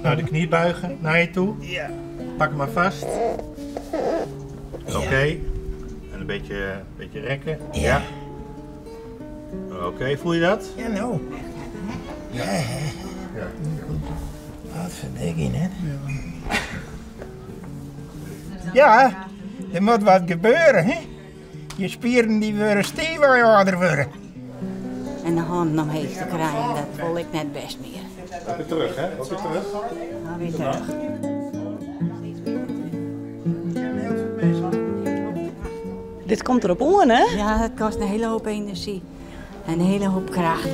Nou, de knie buigen naar je toe. Ja. Pak hem maar vast. Oké. En een beetje, beetje rekken. Ja. Oké, voel je dat? Ja, nou. Ja. Ja. Wat verdikkie, hè? Ja, er moet wat gebeuren, hè? Je spieren die worden stijf als je ouder worden. En de handen omheech te krijen, dat voel ik net best mear. Ook weer terug, hè? Ook weer terug. Nou, weer terug. Dit komt erop oan, hè? Ja, het kost een hele hoop energie en een hele hoop kracht.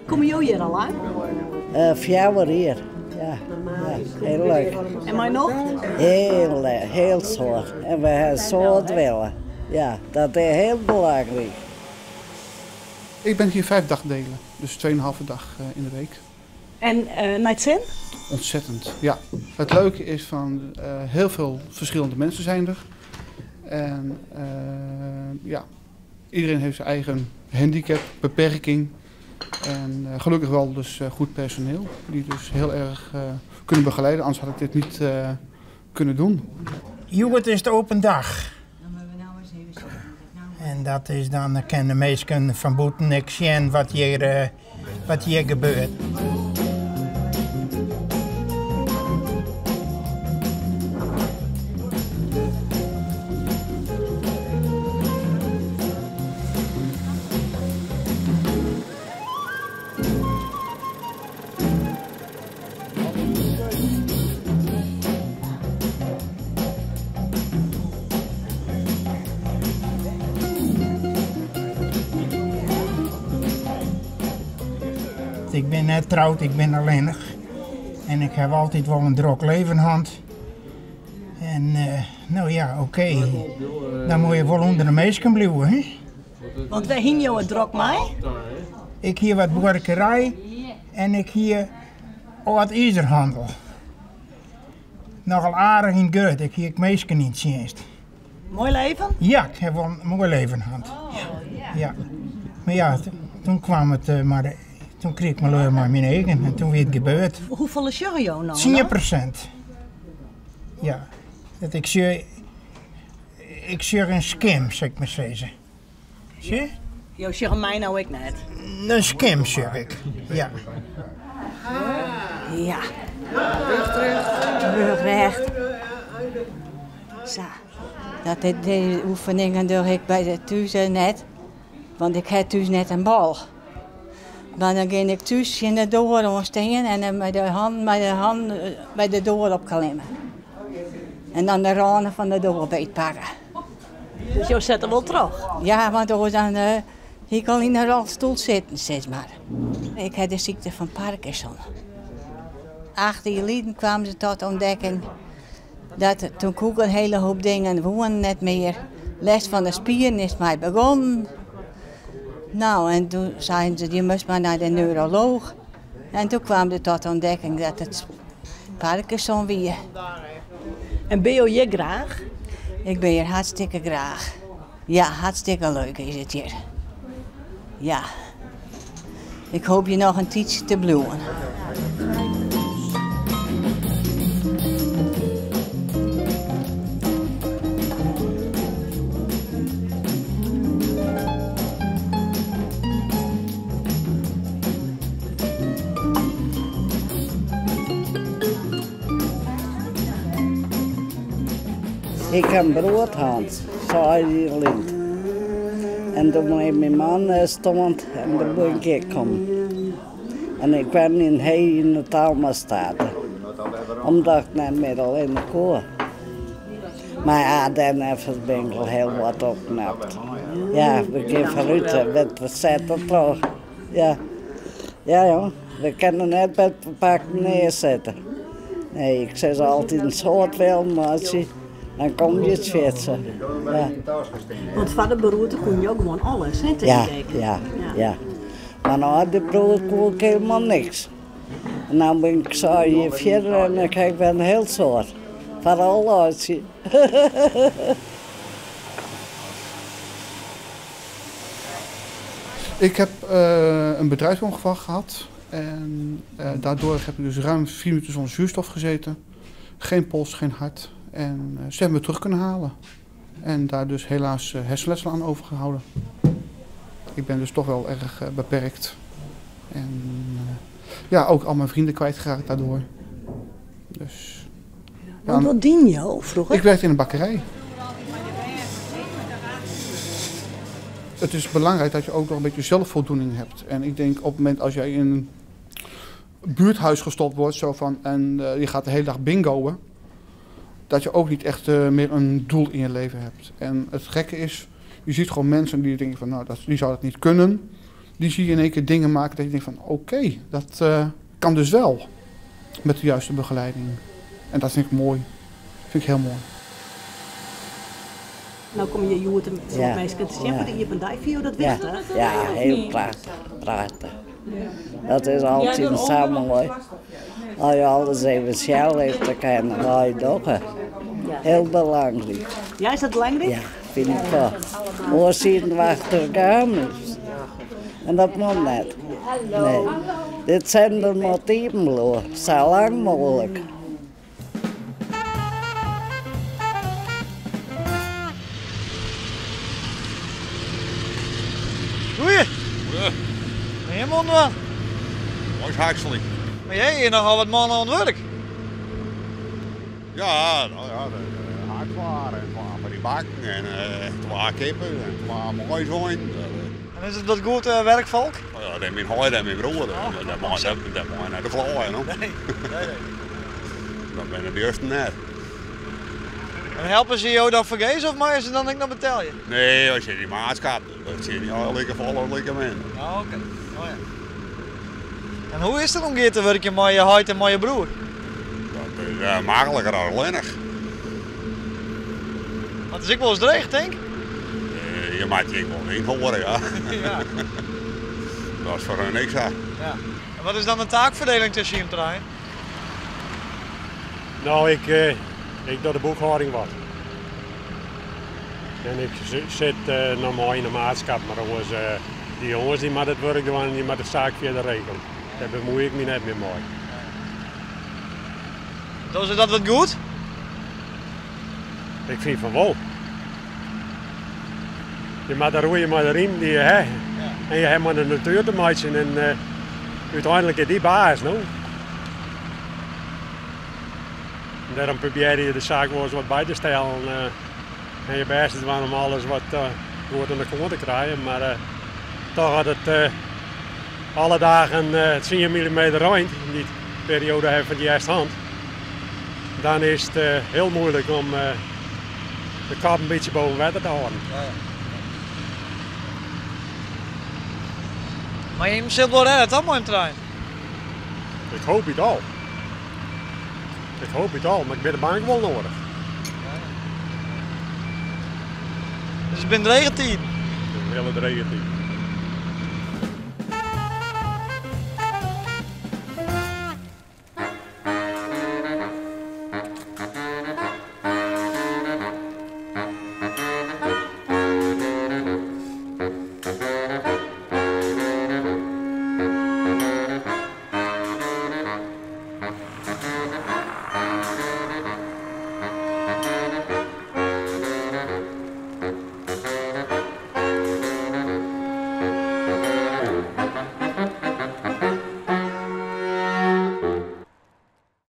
Komme jo hjir al lang? 4 jier, ja. Ja, heel leuk. En mei nocht? Heel leuk, heel soad. En we ha in soad wille. Ja, dat is heel belangryk. Ik ben hier 5 dagdelen, dus tweeënhalve dag in de week. En nei it sin? Ontzettend, ja. Het leuke is van heel veel verschillende mensen zijn er. En iedereen heeft zijn eigen handicap, beperking. En gelukkig wel dus goed personeel, die dus heel erg kunnen begeleiden. Anders had ik dit niet kunnen doen. Hjoed is de open dag. En dat is dan, dan kunnen de meesten van bûten ek sjen wat hier gebeurt. Ik ben net trouwd, ik ben alleenig. En ik heb altijd wel een druk leven gehad. En nou ja, oké. Dan moet je wel onder de meesten blijven, hè? Want waar hing jou het druk mee? Ik hier wat boerderij en ik hier wat ijzerhandel. Nogal aardig in het ik hier meesten in dienst. Mooi leven? Ja, ik heb wel een mooi leven gehad. Oh, ja. Ja. Maar ja, toen kwam het maar de, toen kreeg ik mijn leur maar mijn eigen en toen werd het gebeurd. Hoeveel is jou nou? 10%. Ja, dat ik zie, ik zie een skim, zeg ik maar zeggen. Zie je? Jo, zie mij nou ik net. Een skim, zeg ik. Ja. Ja. Rug recht. Rug recht. Zo. Dat deze oefeningen doe ik bij de thuis net. Want ik heb thuis net een bal. Maar dan ging ik thuis in de deur omstaan en dan met de hand bij de deur opklimmen. En dan de randen van de deur beetpakken. Dus jou zet er wel terug? Ja, want dan ik al in een rolstoel zitten, zeg maar. Ik had de ziekte van Parkinson. 8 jaar geleden kwamen ze tot ontdekking dat toen ik ook een hele hoop dingen woon net meer. Les van de spieren is mij begonnen. En toen zeiden ze, je moest maar naar de neuroloog. En toen kwam ze tot ontdekking dat het Parkinson was. En ben je hier graag? Ik ben hier hartstikke graag. Ja, hartstikke leuk is het hier. Ja. Ik hoop je nog een tijdje te bloeien. Ik heb een brood gehad, zei die lint. En toen heeft mijn man stond en toen ben ik gekomen. En ik kwam in hij in de Talma-staten, omdat ik net meer alleen kon. Maar ja, dan even ben ik al heel wat opgeknapt. Ja, we gaan vooruit, we zetten terug. Ja, ja joh, we kunnen net bij het pak neerzetten. Nee, ik zeg altijd een soort wel, maar als je, dan kom je het fietsen. Ja. Want van de beroerte kon je ook gewoon alles, hè, tegen Ja, de deken? ja, Ja. ja. Maar na de broer kon ik helemaal niks. En dan bin ik sa jier fierder en dan ha ik wer in hiel soad. Foaral laitsje. Ik heb een bedrijfsongeval gehad en daardoor heb ik dus ruim 4 minuten zonder zuurstof gezeten. Geen pols, geen hart. En ze hebben me terug kunnen halen. En daar dus helaas hersenletsel aan overgehouden. Ik ben dus toch wel erg beperkt. En ja, ook al mijn vrienden kwijtgeraakt daardoor. Dus, ja, Want wat dien je al vroeger? Ik werkte in een bakkerij. Het is belangrijk dat je ook nog een beetje zelfvoldoening hebt. En ik denk op het moment als jij in een buurthuis gestopt wordt zo van, en je gaat de hele dag bingoen, dat je ook niet echt meer een doel in je leven hebt. En het gekke is, je ziet gewoon mensen die denken van, nou, die zouden het niet kunnen. Die zie je in één keer dingen maken dat je denkt van, oké, dat kan dus wel. Met de juiste begeleiding. En dat vind ik mooi. Dat vind ik heel mooi. Nou kom je joert met zo'n meisje te zeggen, die je van die dat wist, hè? Ja, heel prachtig. Prachtig. Dat is altijd zo mooi. Als je alles even zelf heeft, dan kan je het ook. Heel belangrijk. Ja, is dat belangrijk? Ja, vind ik wel. Oor zitten we achter kamers. En dat moet net. Nee. Dit zijn de motieven, hoor. Zo lang mogelijk. Goeie. Helemaal wat. Mooi hakselijk. Maar jij hier nogal wat mannen aan het werk? Ja, nou ja, de haakwaar en twee van die bakken en twee kippen en twee mooi zijn. En is het dat goed werkvolk? Ja, dat is mijn huid en mijn broer. Dat mag naar de vlooien. Nee, nee, nee. Dat ben ik de eerste net. En helpen ze jou dan vergezen of mag je ze dan niet nog betalen? Nee, als je die maatschap, dat zie je niet al lekker vol of lekker min. Oh, oké. Oh, ja. En hoe is het om hier te werken met je huid en met je broer? Dat is makkelijker dan alleen. Maar het is ook wel eens dreig, denk ik? Je maakt je wel niet horen, ja. Ja. Dat is voor hun niks, hè. Ja. En wat is dan de taakverdeling tussen je trein? Nou, ik doe de boekhouding wat. En ik zit nog maar in de maatschap, maar dat was, die jongens die maar het werk doen en die maar de zaak verder regelen. Daar bemoei ik me net meer mee. Doen ze dat wat goed? Ik vind van wel. Je moet daar roeien maar de riem die je hebt. Ja. En je hebt maar de natuur te maken en uiteindelijk is die baas, no? En daarom probeer je de zaak wel eens wat bij te stellen. En je best is om alles wat goed aan de kant te krijgen. Maar toch had het alle dagen 10 mm ruimte in die periode hebben van die eerste hand. Dan is het heel moeilijk om de kap een beetje boven water te houden. Ja, ja. Maar je zit wel redden, toch, met trein? Ik hoop het al. Ik hoop het al, maar ik ben de bank wel nodig. Ja, ja. Dus het bent regen tijd? Een hele regen tijd.